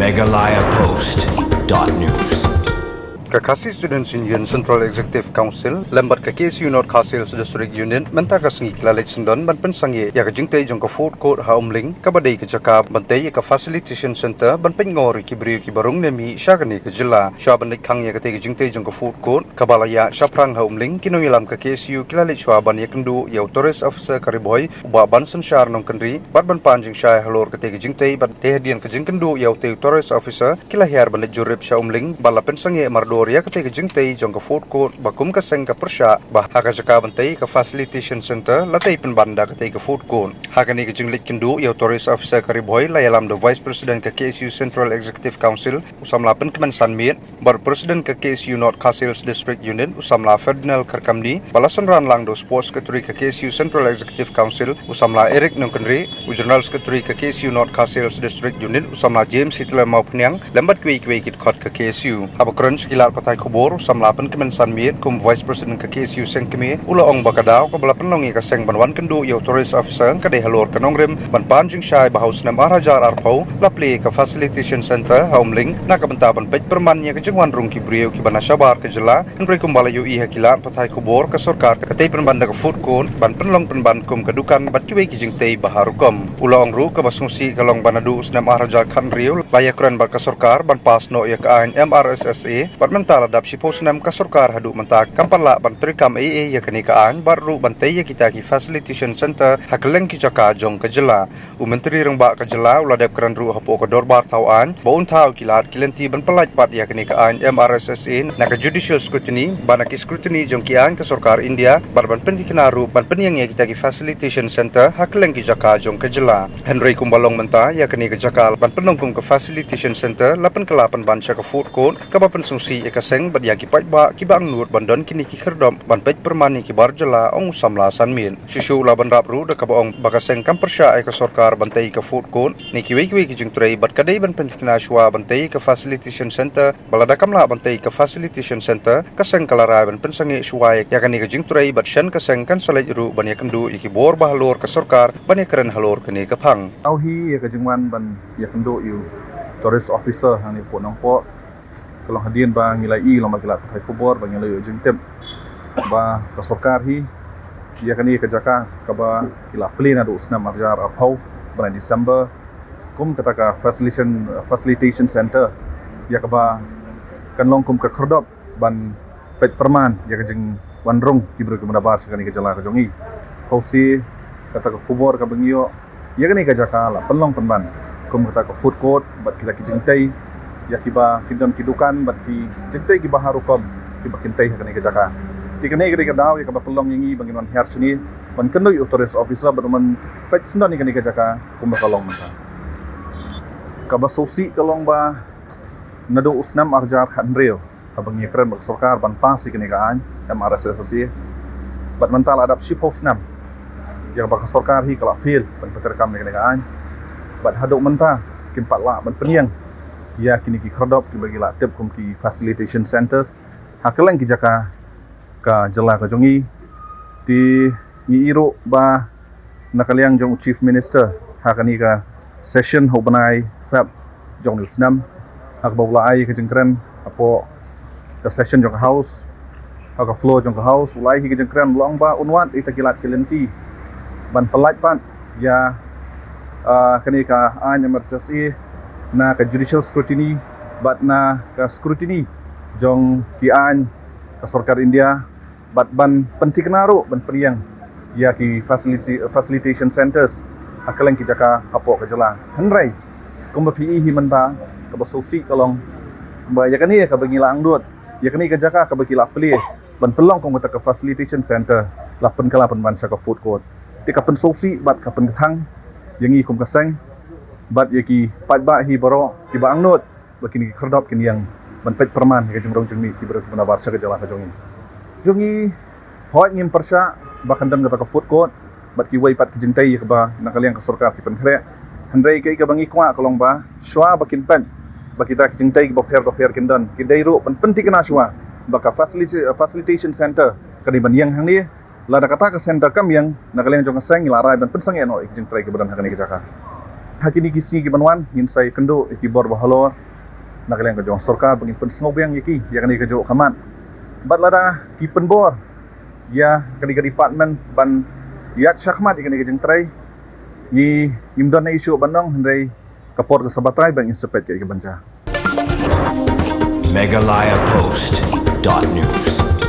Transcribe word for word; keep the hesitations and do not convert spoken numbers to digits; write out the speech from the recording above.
Meghalaya Post dot news. Ka Khasi Students Union Central Executive Council lem bad ka K S U North Khasi Hills District Unit mynta ka sngi ki la leit syndon ban pynsangeh ïa ka jingtei jong ka Food Court ha Umling, kaba dei ka jaka ban tei ïa ka Facilitation Center ban pynngor ïa ki briew kiba rung ne mih sha kane ka jylla. Shuwa ban leit khang ïa katei ka jingtei jong ka Food Court, kaba la ïaid shaphrang ha Umling, ki nongïalam ka K S U ki la leit shuwa ban ïakynduh ïa u Tourist Officer ka Ri Bhoi, u Bah Bansynshar Nongkynrih, bad ban pan jingshai halor katei ka jingtei, bad dei hadien ka jingkynduh ïa utei u Tourist Officer, ki la hiar ban leit jurip sha Umling, bad la pynsangeh mardor ïa katei ka jingtei jong ka Food Court, ba kum ka seng ka pyrshah ba ha ka jaka ban tei ka Facilitation Center la tei pynban da katei ka Food Court. Ha kane ka jingleit kynduh ïa u Tourist Officer ka Ri Bhoi la ïalam da u Vice President ka K S U Central Executive Council, u samla Pynkmen Sanmiet, bad u President ka K S U North Khasi Hills District Unit, u samla Ferdinand Kharkamni, bad la synran lang da u Sports Secretary ka K S U Central Executive Council, u samla Eric Nongkynrih, u General Secretary ka K S U North Khasi Hills District Unit, u samla James Hitler Mawphniang, lem bad kiwei kiwei ki dkhot ka K S U. Haba kren sha ki lad pathai khubor, u samla Pynkmen Sanmiet kum Vice President ka K S U Seng Kmie, u la ong ba ka daw kaba la pynlong ïa ka seng ban wan kynduh ïa u Tourist Officer ka dei halor ka nongrim ban pan jingshai ba ha u snem ar hajar arphew la plie ka Facilitation Center ha Umling na ka bynta ban peit pyrman ïa ka jingwan rung ki briew kiba na shabar ka jylla, hynrei kumba la ïohi ha ki lad pathai khubor, ka sorkar ka tei pynban da ka Food Court ban pynlong pynban kum ka dukan bad kiwei ki jingtei ba ha rukom. U la ong ruh kaba sngewsih ka long ba naduh u snem ar hajar khathynriew la ïakren bad ka sorkar ban pass noh ïa ka aiñ M R S S A, bad mynta la dap shiphew snem ka sorkar, haduh mynta kam pat lah ban treikam ei ei ïa kane ka aiñ, bad ruh ban tei ïa kita ki Facilitation Center ha kylleng ki jaka jong ka jylla. U Myntri Rangbah ka jylla u la dep kren ruh hapoh ka dorbar thaw aiñ ba un thaw ïa ki lad ki lynti ban pyllait pat ïa kane ka aiñ M R S S A na ka Judicial Scrutiny bad na ki scrutiny jong ki aiñ ka sorkar India, bad ban pynthikna ruh ban pynïeng ïa kita ki Facilitation Center ha kylleng ki jaka jong ka jylla. Hynrei kumba long mynta, ïa kane ka jaka ban pynlong kum ka Facilitation Center la pynkylla pynban sha ka Food Court, kaba pynsngewsih ïa ka seng bad ïa ki paidbah kiba angnud ban don kine ki khyrdop ban peit pyrman ïa ki bar jylla, ong u samla Sanmiet. Shuh shuh la bynrap ruh da kaba ong ba ka seng kam pyrshah ïa ka sorkar ban tei ka Food Court ne kiwei kiwei ki jingtrei, bad ka dei ban pynthikna shuwa ban tei ka Facilitation Center, ba lada kam lah ban tei ka Facilitation Center, ka seng ka la rai ban pynsangeh shuwa ïa kane ka jingtrei, bad shen ka seng kan sa leit ruh ban ïakynduh ïa ki bor ba halor ka sorkar ban ïakren halor kane ka phang. Thaw hi ïa ka jingwan ban ïakynduh ïa u Tourist Officer hangne hapoh Nongpoh. Ka long hadien ba ngi la ïohi, long ba ki lad pathai khubor ba ngi la ïoh jingtip ba ka sorkar hi, ïa kane ka jaka kaba ki la plie naduh u snem ar hajar arphew, bnai December, kum kata ka Facilitation, Facilitation Center, ïa kaba kan long kum ka khyrdop ban peit pyrman ïa ka jingwan rung ki briew kiba na bar sha kane ka jylla ka jong ngi. Hynrei kata ka khubor kaba ngi ïoh, ïa kane ka jaka la pynlong pynban kum kata ka Food Court bad kita ki jingtei, ïa kiba kin don ki dukan bad ki jingtei kiba ha rukom kiba kin tei ha kane ka jaka. Te kane ka dei ka daw ïa kaba pynlong ïa ngi ba ngin wan hiar shane ban kynduh ïa u Tourist Officer bad ban peit syndon ïa kane ka jaka kumba ka long mynta. Kaba sngewsih ka long ba naduh u snem ar hajar khathynriew, haba ngi ïakren bad ka sorkar ban pass ïa kane ka aiñ M R S S A, bad mynta la dap shiphew snem ïa kaba ka sorkar hi ka la fail ban pyntreikam ïa kane ka aiñ, bad haduh mynta kim pat lah ban pynïeng ïa kine ki khyrdop kiba ki la tip kum ki Facilitation Centers ha kylleng ki jaka ka jylla ka jong ngi. Te ngi ïohi ruh ba na ka liang jong u Chief Minister ha kane ka session ha u bnai Feb jong une u snem, ha kaba u la ai ka jingkren hapoh ka session jong ka House, ha ka floor jong ka House, u la ai ka jingkren, u la ong ba un wad ïa kita ki lad ki lynti ban pyllait pat ïa, ah, kane ka aiñ M R S S A na ka judicial scrutiny bad na ka scrutiny jong ki aiñ ka sorkar India, bad ban pynthikna ruh ban pynïeng ïa ki facility, facilitation centers ha kylleng ki jaka hapoh ka jylla. Hynrei kumba phi ïohi mynta, kaba sngewsih ka long ba ïa kane kaba ngi la angnud, ïa kane ka jaka kaba ki la plie ban pynlong kum kata ka facilitation center la pynkylla pynban sha ka Food Court. Te ka pynsngewsih bad ka pynkthang ïa ngi kum ka seng bad ïa ki paidbah hi baroh kiba angnud ba kine ki khyrdop kin ïeng ban peit pyrman ïa ka jingrung jingmih ki briew kiba na bar sha ka jylla ka jong ngi. Jong ngi, hooid, ngim pyrshah ba kan don kata ka Food Court bad kiwei pat ki jingtei ïa kaba na ka liang ka sorkar ki pynkhreh. Hynrei kaei kaba ngi kwah ka long ba shuwa ba kin peit ba kita ki jingtei kiba pher ba pher kin don, ki dei ruh ban pynthikna shuwa ba ka facility, facilitation center ka dei ban ïeng hangne. Lada kata ka center kam ïeng, na ka liang jong ka seng ngi la rai ban pynsangeh noh ïa ki jingtrei kiba don ha kane ka jaka. Ha kine ki sngi ki ban wan ngin sa ïakynduh ïa ki bor ba halor na ka liang ka jong sorkar ba ngin pynsngewbiang ïa ki ïa kane ka jong ka mat. Bad lada ki pynbor ïa kane ka department ban ïaid shakhmat ïa kane ka jingtrei, ngi ngim don ei ei shuh ban ong, hynrei ka por ka sa batai ba ngin sa peit kaei ka ban jia. Meghalaya Post dot news.